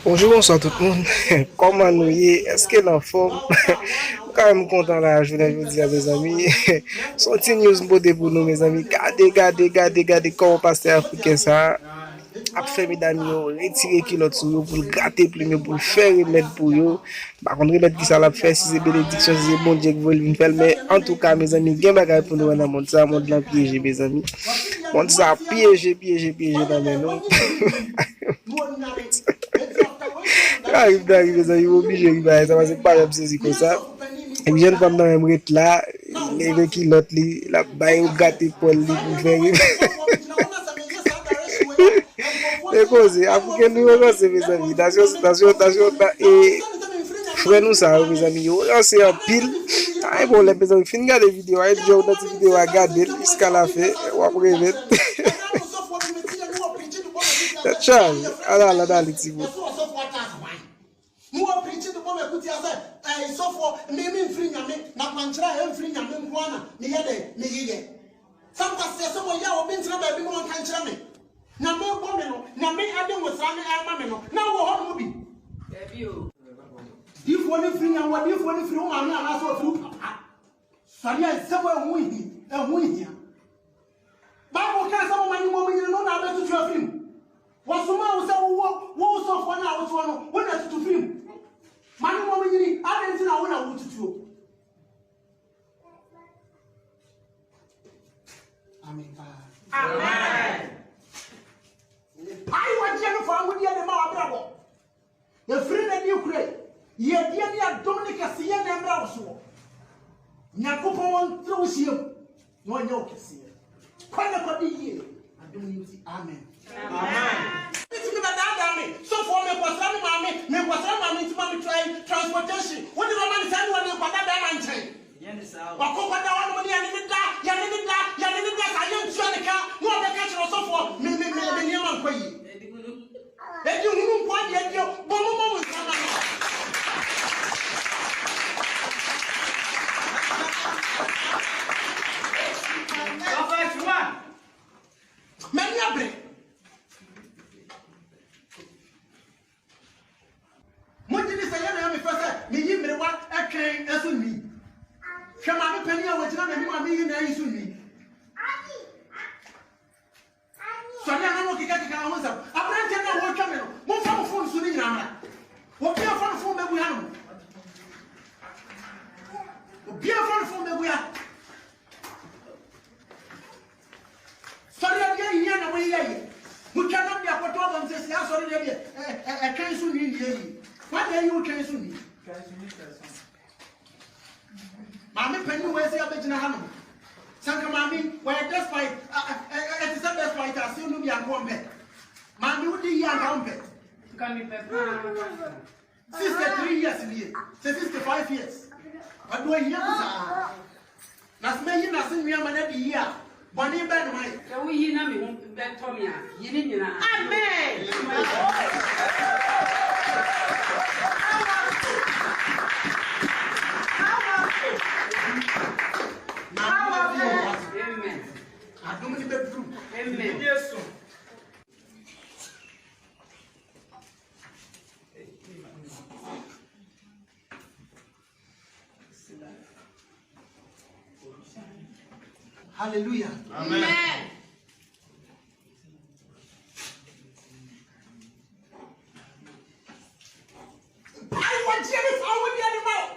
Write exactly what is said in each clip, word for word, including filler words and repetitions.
Bonjou, bonswa tout moun. Kòman nou ye? Èske n anfòm? M kanmenm kontan la jounen jodi a, mezanmi. Se yon ti news m pote pou nou, mezanmi. Gade, gade, gade, gade kòman pastè afriken sa a ap fè medam yo retire kilòt sou yo pou l grate plim yo, pou l fè remèd pou yo. M pa konn remèd ki sa l ap fè, si se benediksyon, si se Bondye k voye l vin fè l, men antouka, mezanmi, gen bagay pou nou wè nan mond sa, mond lan pyeje, mezanmi. Mond sa pyeje, pyeje, pyeje nan men nou. Sa rive, sa rive, mezanmi, m oblije ri bagay sa, paske m pa janm sezi konsa. Epi jèn fanm nan menm ret la, leve kilòt li, l ap bay yo gate pòl li pou fè ri. E koze, afriken nou yo ranse, mezanmi. Nasyon, nasyon, nasyon, na- e, frè nou sa yo, mezanmi, yo ranse anpil. Pa gen pwoblèm, mezanmi. Fin gade videyo a, enjoy nan ti videyo a, gade l jiska lafen, w ap renmen. Tèt chaje. Ala, ala, dale, timoun. Mungu wa pichini bome kuti ase, eh, isofo, mimi mfiri nyame, na kwanchira he mfiri nyame nkwana, miyede, miyiye. Sasa sese mo ya obi nchira be bi mo nkanchira me. Na me bome no, na me ade mo sane ama me no, na wo ho mo bi. Ebi o. Di fo ni firi nyame, di fo ni firi o mami ala so firi papa. Sɔre a, sɛ wɔahu hia, ahu hia. Bible ka sɛ wɔma ne mmom nyina no na abɛtutu afiri mu. Wɔsoma wo sɛ wowɔ, wo wo sɔfoɔ no a woteɔ no, wo na tutu firi mu. Ma ne mmom nyini, adɛn nti na wo na wotutuo? Amen paa. Amen. Ayi wɔgyeɛ no fa ahudeɛ de ma w'abrabɔ. Ɛfiri na adi korɛ, yɛdeɛ ne adom ne kɛseyɛ na ɛmmra wo soɔ. Nyankopɔn wɔntrɛ wo hyia mu na wɔnyɛ wo kɛseyɛ. Kɔ na kɔdi yie. Adom ne nti, amen. Amen. Metumi bɛdaadaa me sɔfoɔ, mekɔsra me maame, mekɔsra maame nti ma me try transportation. Wode bɛma me sɛ ne wɔde kɔda bɛma nkyɛn. Wakɔ kɔda hɔ nom ne yɛne ne da, yɛne ne da, yɛne ne da, saa yɛntua ne ka na wɔbɛka kyerɛ sɔfoɔ, me me me me nneɛma nkɔ yie. Edi hunu nkwa deɛ deɛ bɔ mo bɔ mo nsa ma no. M'ani abere. Mo gye di sɛ yɛ na yɛ me fɛ sɛ me yi mmerewa ɛkɛn ɛso nwi. Hwɛ maame panin a wɔgyina m'anim a me yi na yi so nwi. Sɔre a na wɔkekakeka ho nsɛm. Aberanteɛ no a wɔretwa me no, momfa mo phone so no nyinaa mmra. Obi a mfa no phone mmɛgu ha no. Obi a mfa no phone mmɛgu ha. Sɔre a deɛ yia na wɔyɛ yɛ. Motwa nam de akɔtɔ abam sɛ si asɔre deɛ deɛ ɛkan so nwi deɛ yi. Wɔn deɛ yi wo kan so nwi. Maame panin wei sɛ yɛbɛgyina ha no. Sɛ anka maame wɔyɛ despite, ɛte sɛ despite aseɛ no bi anka ɔmpɛ. Maame wodi yie anka ɔmpɛ. Nka mepɛ paa. Sixty three years nie, sɛ sixty five years. Ɔde ohia kusaa. Na sɛ mayi n'ase nneɛma no adi yie a, bɔne bɛn na mayɛ? Sɛ woyi na me ho bɛtɔ me a, yi ne nyinaa. Amen. Amen. Adom ne bɛduru. Amen. Hallelujah. Amen. Mpae wɔgyeɛ ne fa wo deɛ ne ma wo.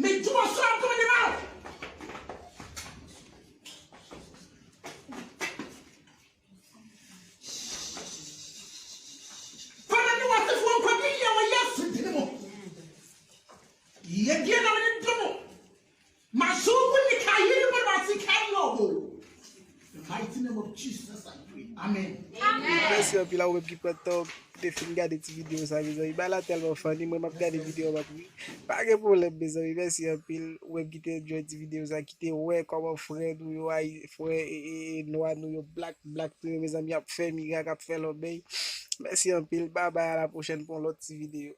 Medwuma so adom ne ma wo. Kɔ na ne w'asefoɔ nkɔdi yie wɔ Yesu din mu. Yɛdeɛ na mene dom. Masuku ni kayi ni bɛrɛ masi kayi obo. The mighty name of Jesus I pray. Amen. Mèsi anpil a ou menm ki pran tan w te fin gade ti videyo sa, mezanmi. Bagay la tèlman funny, mwen m ap gade videyo a m ap ri. Pa gen pwoblèm, mezanmi. Mèsi anpil ou menm ki te enjoy ti videyo sa, ki te wè kòman frè nou yo, ay, frè e, e, e nwa nou yo, black, black nou yo, mezanmi, ap fè mirak, ap fè lòbèy. Mèsi anpil. Babay, a la pwochèn pou yon lòt ti videyo.